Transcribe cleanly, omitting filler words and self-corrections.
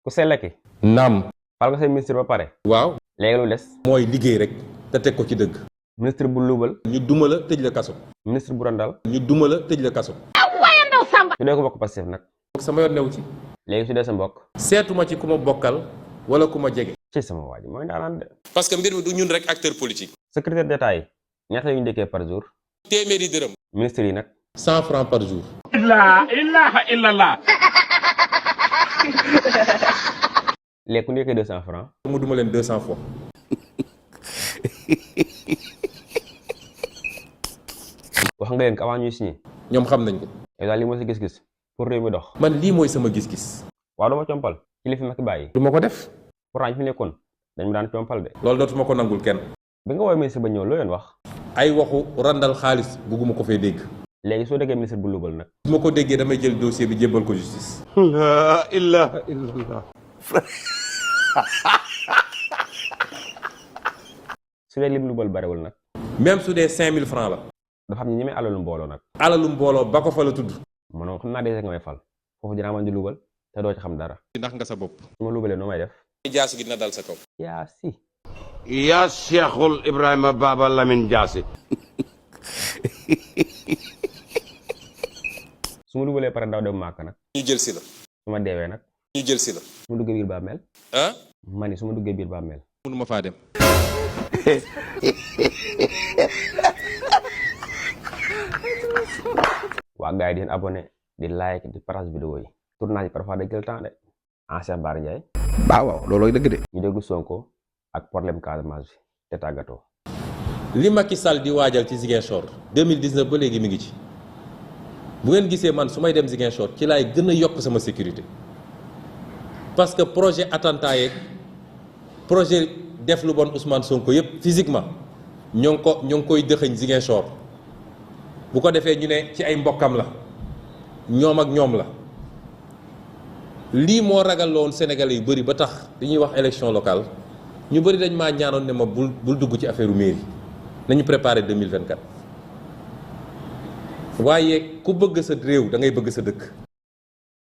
ku sell ki naam. fal nga say ministre ba pare. waaw. léegi lu des. mooy liggéey rek te teg ko ci dëgg. ministre bu luubal. ñu duma la tëj la kaso. ministre bu randal. ñu duma la tëj la kaso. su dee ko bokk Pastef nag. sama yoon new ci. léegi su dee sa mbokk. seetuma ci ku ma bokkal wala ku ma jege. ci sama waa ji mooy daanaan de. parce que mbir mi du ñun rek acteur politique. secrétaire d'état yi ñaata la ñuy ndékkee par jour. téeméeri dërëm. ministre yi nag. 100 francs par jour. La ilaha illallah. léegi ku ndékkee 200 francs. mu duma leen 200 fois. wax nga leen ko avant ñuy signé. ñoom xam nañ ko. yow daal lii mooy sa gis-gis pour réew mi dox. man lii mooy sama gis-gis. waaw dama compal ci li fi Macky bàyyi. du ma ko def. pourtant ñu fi nekkoon dañ ma daan compal de. loolu dootuma ko nangul kenn. bi nga woowee ministre ba ñëw loo leen wax. ay waxu randal xaalis bugguma ko fee dégg. léegi soo déggee ministre bu luubal nag. su ma ko déggee damay jël dossier bi jébbal ko justice. La ilaha illallah. su dee lim luubal bariwul nag. même su dee 5000 francs la. dafa xam ne ñemee alalu mbooloo nag. alalu mbooloo ba ko fa la tudd. man xam naa dèjà nga may fal foofu dinaa mën di luubal te doo ci xam dara. ndax nga sa bopp. su ma luubalee noo may def. jaasi gi na dal sa kaw. yaa si. Ya Cheikhul Ibrahima Baba Lamine Diassi. su ma luubalee pare ndaw dem màkk nag. ñu jël si la. su ma deewee nag. ñu jël si la. su ma duggee biir bàmmeel. ah. ma ni su ma duggee biir bàmmeel. mënuma faa dem. waa gars yi di leen abonné di like di partage vidéo yi. tournage yi parfois day jël temps de. Cheikh Bara Ndiaye. waaw loolooy dëgg de. ñu déglu Sonko ak problème Casamance bi te tàggatoo. li Macky Sall di waajal ci Ziguinchor 2019 ba léegi mi ngi ci bu ngeen gisee man su may dem Ziguinchor ci laay gën a yokk sama sécurité parce que projet attentat yeeg projet def lu bon Ousmane Sonko yëpp physiquement ñoo ngi koy dëxëñ Ziguinchor bu ko defee ñu ne ci ay mbokkam la ñoom ak ñoom la lii moo ragal loon Sénégalais yu bëri ba tax dañuy wax élection locale ñu bëri dañ maa ñaanoon ne ma bul dugg ci affaire mairie nañu préparer 2024 waaye ku bëgg sa réew da ngay bëgg sa dëkk